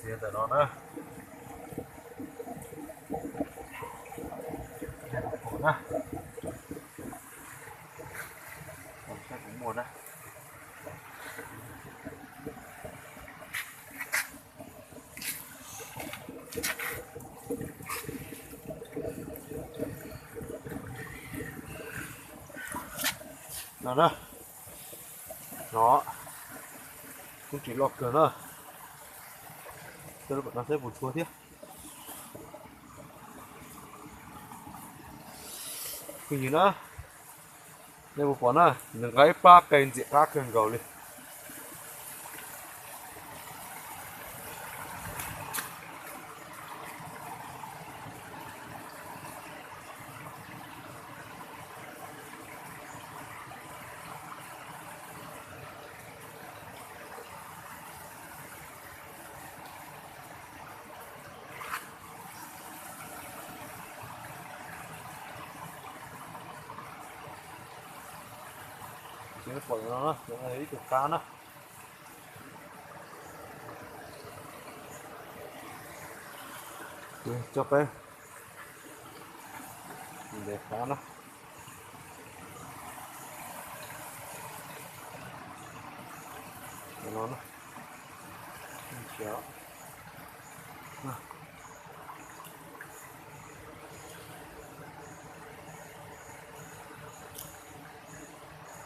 Ntawm no na, pom na, pom saib kuv muag na. No na, no, kuj tsis loj kawg na. Coj lub pam no saib puas tshuav thiab. Phooj ywg na, nej puas pom na, nws nqa ib pab qe ntxim qab kawg nkaus li. Pom no, ib tug qab na. Coj peb ntes qab na.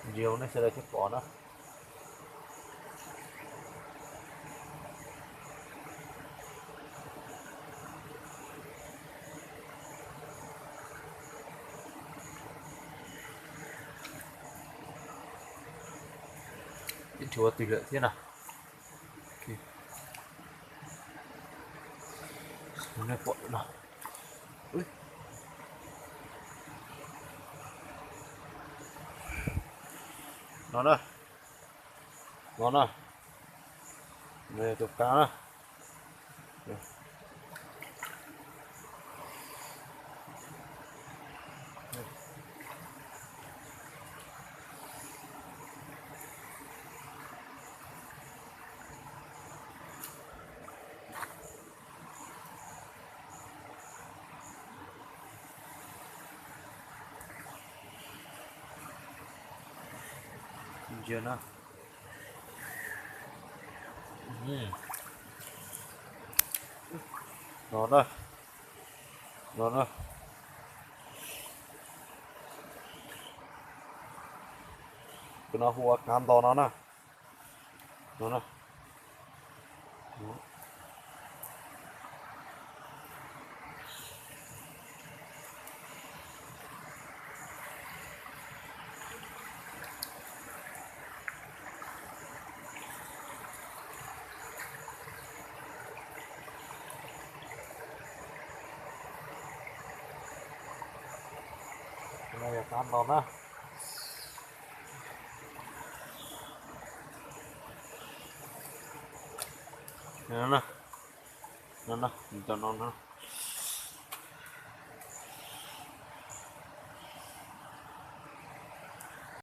Ntsia nej sawv daws thiaj pom na. Ib tug twg lawm thiab na. Nej pom no. No na, no na, nws tus qab na. Ntsia na. No na, no na. Tus no hu ua kav nto no na. No na. No yog kav nto na. No, no, no, no.